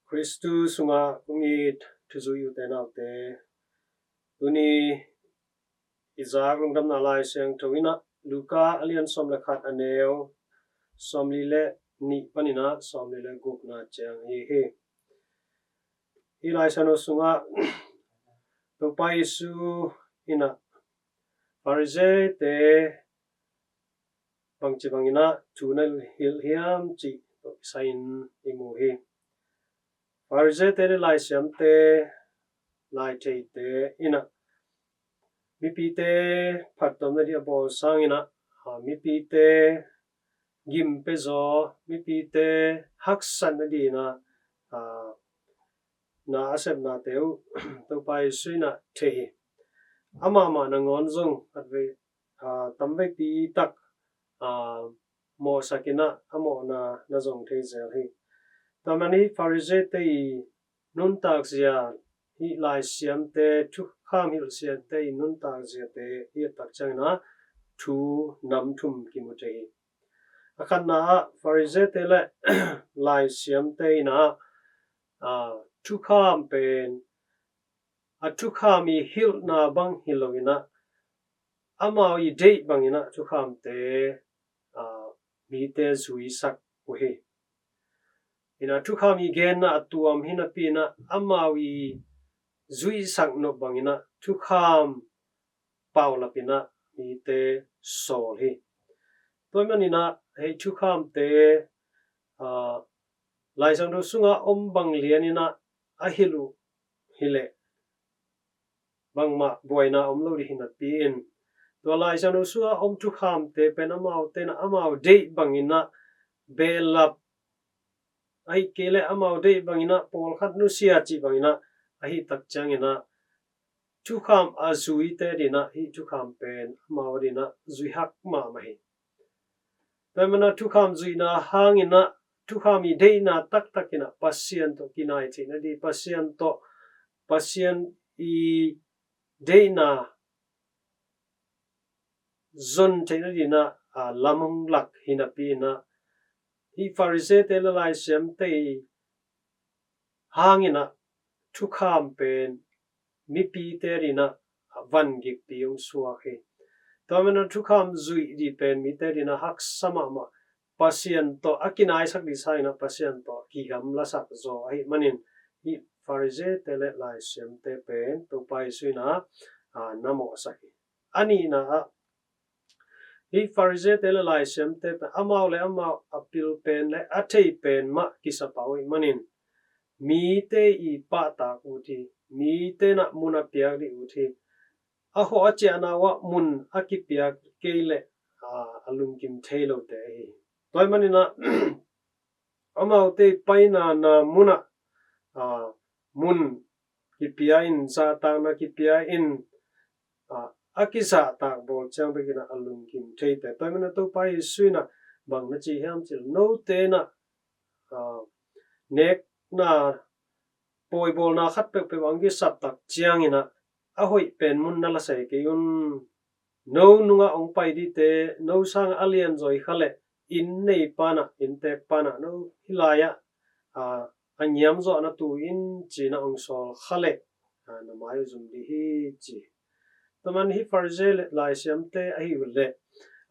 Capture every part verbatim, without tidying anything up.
Khristu sungah kong it thuzui ute naute, tuni i zak lungdamna Lai Siangtho in ah Luka a lian sawm le khat, a neu sawmli le nih panin ah sawmli le gukna ciang hi hi. Hih Lai Siangtho sungah Topa Jesu in ah Pharisee-te bangci bangin ah thu na hilh hiam cih tawh kisai-in i mu hi. Pharisee-te le laisiamte, laitheite in ah mipite phattuamna ding a bawl sangin ah, a, mipite gim pia zaw, mipite haksatna dingin ah, a, na a sepnate uh Topa Jesu in ah thei hi. Amah mah nangawn zong khatvei, a, tamveipi tak, a, mawhsakin ah a mawhna na zong thei zel hi. Tua manin hih Pharisee-te i nuntakzia, hih laisiamte, thukham hilhsiamte i nuntakziate i et tak ciangin ah thu nam thum kimu thei hi. A khatna ah Pharisee-te le laisiamte in ah, a, thukham pen a thukham i hilhna bang hi loin ah amau i deih bangin ah thukhamte, a, mite zuisak uh hi. In ah thukham i genna a tuam hi napi in ah amau i zuihsak nop bangin ah thukham paulap in ah mite sawl hi. Tua ahih manin ah hih thukhamte, a, Lai Siangtho sungah om bang lianin ah a hilh uh hileh bangmah buaina om lo ding hi napi-in, tua Lai Siangtho sungah om thukhamte pen amaute in ah amau deih bangin ah behlap, ahih kei leh amau deih bangin ah pawlkhat nusia cih bangin ah ahih tak ciangin ah thukham a zuite adingin ah hih thukham pen amau adingin ah zuihak mahmah hi. Tua ahih manin ah thukham zuihna hangin ah thukham i deihna taktak in ah Pasian tawh kinai theihna ding, Pasian tawh, Pasian i deihna zon theihna dingin ah, a, lam hong lak hi napi in ah hih Pharisee-te le laisiamte i hangin ah thukham pen mipite adingin ah van gikpi hong suak hi. Tua manin ah thukham zuih ding pen mite adingin ah haksa mahmah, Pasian tawh a kinaisak ding sangin ah Pasian tawh kigamlasak zaw ahih manin hih Pharisee-te le laisiamte pen Topa Jesu in ah, a, na mawhsak hi. A nihna ah hih Pharisee-te le laisiamte pen amau le amau a pil pen le a thei pen mah kisa pah uh ahih manin mite i pahtak ut hi, mite in ah mun a piak ding ut hi. A hawh a ciahna uh ah mun a kipiak kei leh, a, a lungkim thei lote ahi hi. Tua ahih manin ah amaute i paina na mun ah, a, mun kipia in, zahtakna kipia in, a, a kizahtak bawl ciang bekin ah a lungkim theite. Tua ahih manin ah Topa Jesu in ah bang na ci hiam cih leh note in ah, a, nekna, pawibawlna khat peuhpeuh hong kisap tak ciangin ah a hoih pen mun na la sei kei un. No nungah hong pai dingte, no sangah a lianzaw kha leh inn neipa in ah, innteekpa in ah, no hih lai-ah, a, a ngiamzawhna tu in ci-in ah hong sawl kha leh, a, na mai uh zum ding hi ci. Tua manin hih Pharisee le laisiamte ahih uh leh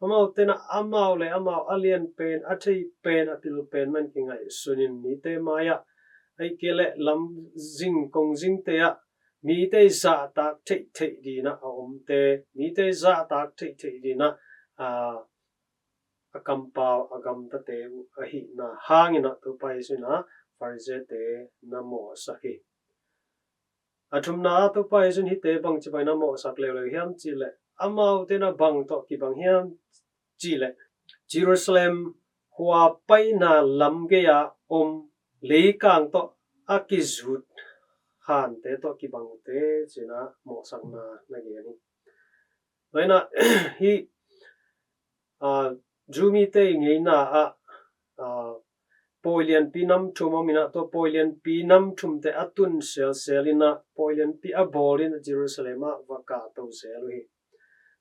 amaute in ah amau le amau a lian pen, a thei pen, a pil pen mah in kingaihsun in mite mai-ah, ahih kei leh lamzing kongzingte ah mite i zahtak theihtheih dingin ah a omte, mite i zahtak theihtheih dingin ah, a, a kampau, a gamtate uh ahihna hangin ah Topa Jesu in ah Pharisee-te na mawhsak hi. A thumna ah Topa Jesu in hihte bangci bangin ah mawhsak leuleu hiam cih leh, amaute in ah bang tawh kibang hiam cih leh, Jerusalem khua paina lam gei-a om leikang tawh a kizut khante tawh kibangte ci-in ah mawhsakna na gen hi. Tua in ah hih, a, Jew mite i ngeina ah, a, pawi lianpi nam thum om in ah, tua pawi lianpi nam thumte a tun selsel in ah, pawi lianpi a bawl in ah Jerusalem ah va kahto zel uh hi.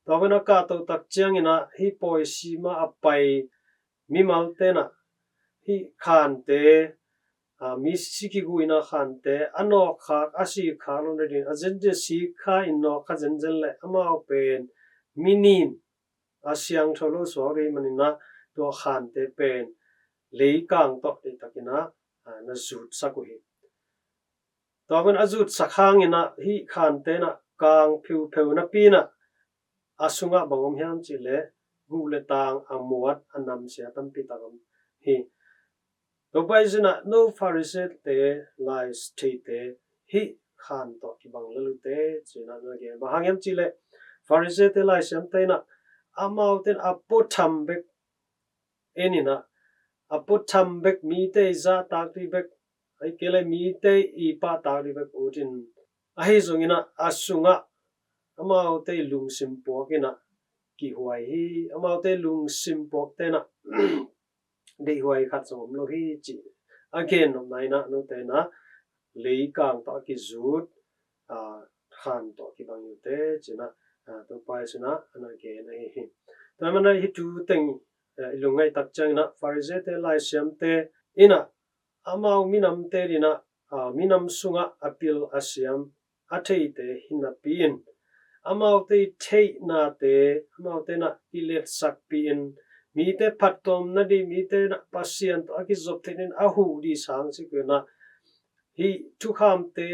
Tua van a kahto tak ciangin ah hih pawi sima a pai mimalte in ah hih khante a, mi si kiguina khante, a nawkkhak, a sikkhak lo nading, a zenzen sikkha in nawkkha zenzen le amau pen mi nin a siangtho lo suak rih maninah tua khante pen leikang tawh deihtakinah, a, na zutsak uh hi. Tua man a zutsak hanginah hih khante inah kang phiupheu napinah a sungah bang om hiam cihleh guh le tang a muat a namsia tampi tak om hi. Topa Jesu inah no Pharisee-te, laitheite hih khan tawh kibang lel uh teh cinah na gen. Bang hang hiam cihleh Pharisee-te, laisiamte inah amaute in a puatham bek en inah a puatham bek, mite i zahtak dih bek, ahih kei leh mite i pahtak dih bek ut in, ahi zonginah a sungah amaute i lungsim puak inah kihuai hi. Amaute i lungsim puakte inah deihhuai khat zong om lo hi, ci a gen nopna inah note inah leikang tawh a kizut, a, khan tawh kibang uh teh cinah, a, Topa Jesu inah a na gen ahi hi. Tua manah hih thu teng, a, i lungngaih tak cianginah Pharisee-te, laisiamte inah amau minamte dinah, a, minam sungah a pil a siam a theite hi napi-in, amaute i theihnate amaute inah i letsakpi-in, mite phattuam nadih, mite inah Pasian tawh a kizop theih nadih a huh dih sang sik uh inah hih thukhamte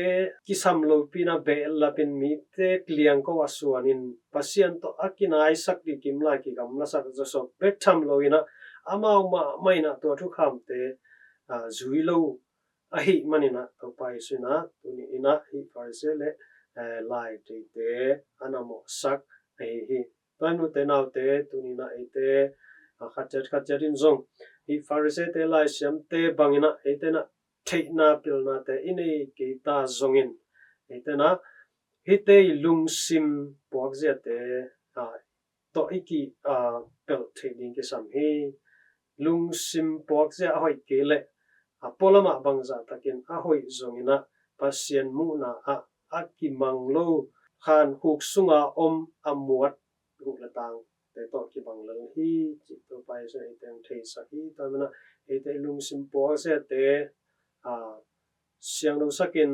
kisam lopi inah behlapin mite liangko a suanin Pasian tawh a kinaisak dih kimlai kigamlasak zawsop bek tham lo inah amau mahmah inah tua thukhamte, a, zui lo ahih maninah Topa Jesu inah tuni inah hih Pharisee le, eh, laitheite a na mawhsak ahi hi. Tua hi, ute naute, tuni inah eite, a, khatciat khatciat in zong hih Pharisee-te, laisiamte banginah eite inah theihna pilnate i nei kei ta zongin, eite inah hihte i lungsim puakziate, a, tawh i ki, a, pelh theih ding kisam hi. Lungsim puakzia a hoih kei leh a pualamah bangzah takin a hoih zonginah Pasian muhna ah a kimang lo khan khuk sunga om a muat guh le tangte tawh kibang lel hi, cih Topa Jesu in eite hong theisak hi. Tua manah eite i lungsim puakziate, a, siangthosakin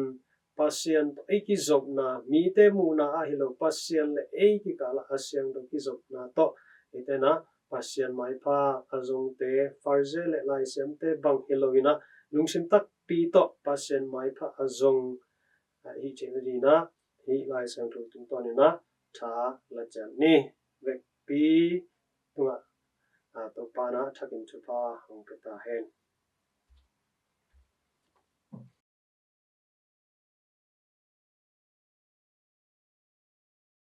Pasian tawh ei kizopna, mite muhna ah hi lo, Pasian le ei kikalah a siangtho kizopna tawh eite inah Pasian maipha a zongte, Pharisee le laisiamte bang hi lo inah lungsim takpi tawh Pasian maipha a zong, a, i hih theih nadinah hih Lai Siangtho tungtawninah tha la ciat ni. Vekpi tungah, a, Topa inah thakin thupha hong pia ta hen.